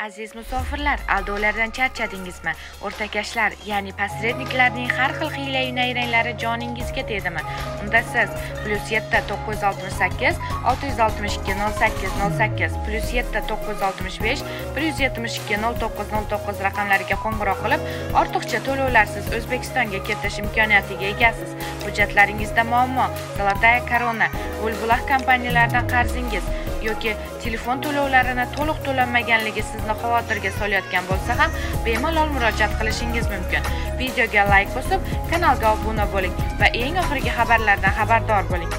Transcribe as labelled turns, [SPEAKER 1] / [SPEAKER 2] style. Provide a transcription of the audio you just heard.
[SPEAKER 1] Aziz musofirlar, aldovlardan charchadingizmi? O'rtakashlar, ya'ni posredniklarning har xil hiyla-yu nayranglari joningizga tegdimi? Unda siz +7 968 662 08 08 +7 965 172 09 09 raqamlariga qo'ng'iroq qilib, ortiqcha to'lovlarsiz O'zbekistonga ketish imkoniyatiga egasiz. Hujjatlaringizda muammo, Zolotaya Korona, Bulbulah kompaniyalaridan qarzingiz yoki telefon to'lovlarini to'liq to'lanmaganligi sizni xavotirga solayotgan bo'lsa ham bemalol murojaat qilishingiz mumkin. Videoga like bosib, kanalga obuna bo'ling va eng oxirgi xabarlardan xabardor bo'ling.